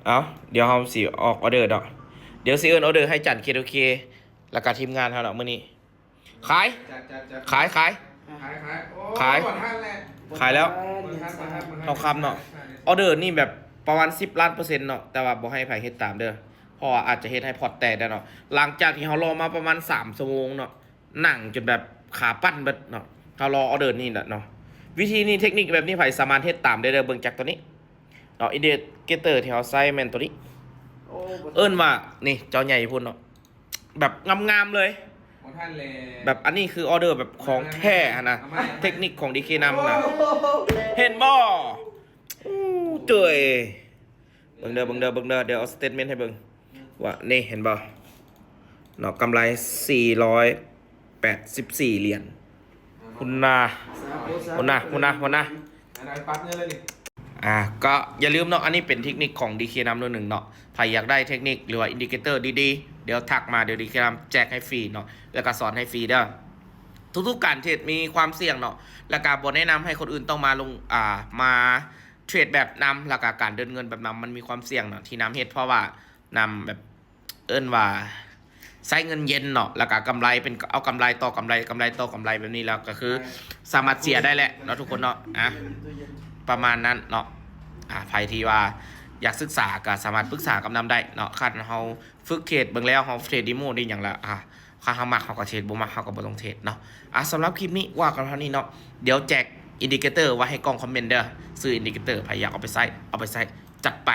ເອົາ ດຽວເຮົາຊິອອກອໍເດີເນາະ ດຽວຊິເອີ້ນອໍເດີໃຫ້ຈັນ ເຄໂອເຄ ແລ້ວກະທີມງານເຮົາເນາະມື້ນີ້. ຂາຍ ຈັດ ຈັດ ຈັດ ຂາຍ ຂາຍ ຂາຍ ຂາຍ ໂອ້ ຂາຍ ບໍ່ທັນແຫຼະ ຂາຍແລ້ວ ບໍ່ທັນ ບໍ່ທັນ ບໍ່ທັນ ທອງຄຳເນາະ. ໃຊ່ ອໍເດີນີ້ແບບປະມານສິບລ້ານເປີເຊັນເນາະ ແຕ່ວ່າບໍ່ໃຫ້ໃຜເຮັດຕາມເດີ ເພາະວ່າອາດຈະເຮັດໃຫ້ພອດແຕກໄດ້ເນາະ. ຫຼັງຈາກທີ່ເຮົາລໍມາປະມານສາມຊົ່ວໂມງເນາະ ນັ່ງຈົນແບບຂາປັນເບິດເນາະ ເຮົາລໍອໍເດີນີ້ແຫຼະເນາະ. ວິທີນີ້ ເທັກນິກແບບນີ້ ໃຜສາມາດເຮັດຕາມໄດ້ເດີ. ເບິ່ງຈາກຕົວນີ້ເນາະ ອິນດິເຄເຕີທີ່ເຮົາໃຊ້ແມ່ນຕົວນີ້ ໂອ້ ບໍ່ທັນ ເອີ້ນວ່າ ນີ້ ເຈົ້າໃຫຍ່ພຸ້ນເນາະ ແບບງາມໆເລີຍ ບໍ່ທັນແຫຼະ ແບບອັນນີ້ຄືອໍເດີແບບຂອງແທ້ຫັ້ນນະ ເອົາໃໝ່ ເອົາໃໝ່ ເທັກນິກຂອງດີເຄນຳນະ ໂອ້ ເຫັນບໍ່? ໂອ້ ເຈີຍ ເບິ່ງເດີ ເບິ່ງເດີ ເບິ່ງເດີ ດຽວເອົາສະເຕດເມັນໃຫ້ເບິ່ງ ອືມ ວ່ານີ້ ເຫັນບໍ່ເນາະ ກຳໄລສີ່ຮ້ອຍແປດສິບສີ່ຫຼຽນ ພຸ້ນນະ ສາທຸ ສາທຸ ພຸ້ນນະ ພຸ້ນນະ ພຸ້ນນະ ອັນນັ້ນປັບເງິນເລີຍນີ້. ອ່າ ກໍຢ່າລືມເນາະ ອັນນີ້ເປັນເທັກນິກຂອງດີເຄນຳໂດຍໜຶ່ງເນາະ. ໃຜຢາກໄດ້ເທັກນິກ ຫຼືວ່າອິນດິເຄເຕີດີໆ ດຽວທັກມາ ດຽວດີເຄນຳແຈກໃຫ້ຟຣີເນາະ ແລ້ວກໍສອນໃຫ້ຟຣີເດີ. ທຸກໆການເທຣດມີຄວາມສ່ຽງເນາະ ແລ້ວກໍບໍ່ແນະນຳໃຫ້ຄົນອື່ນຕ້ອງມາລົງ ອ່າ ມາເທຣດແບບນຳ ແລ້ວກໍການເດີນເງິນແບບນຳ ມັນມີຄວາມສ່ຽງເນາະ ທີ່ນຳເຮັດ ເພາະວ່ານຳແບບ ເອີ້ນວ່າໃຊ້ເງິນເຢັນເນາະ ແລ້ວກະກຳໄລເປັນ ເອົາກຳໄລຕໍ່ກຳໄລ ກຳໄລຕໍ່ກຳໄລແບບນີ້ ແລ້ວກະຄືສາມາດເສຍໄດ້ແຫຼະເນາະທຸກຄົນເນາະ. ອ່ະ ປະມານນັ້ນເນາະ. ອ່າ ໃຜທີ່ວ່າຢາກສຶກສາກະສາມາດປຶກສາກັບນຳໄດ້ເນາະ. ຄັນເຮົາຝຶກເທຣດເບິ່ງແລ້ວ ເຮົາເທຣດເດໂມໄດ້ຫຍັງລະ ອ່າ ຄັນເຮົາມັກເຮົາກໍເທຣດ ບໍ່ມັກເຮົາກໍບໍ່ຕ້ອງເທຣດເນາະ. ອ່າ ສຳລັບຄລິບນີ້ວ່າກັນເທົ່ານີ້ເນາະ. ດຽວແຈກອິນດິເຄເຕີໄວ້ໃຫ້ກ່ອງຄອມເມັນເດີ ຊື່ອິນດິເຄເຕີ ໃຜຢາກເອົາໄປໃຊ້ ເອົາໄປໃຊ້ ຈັດໄປ.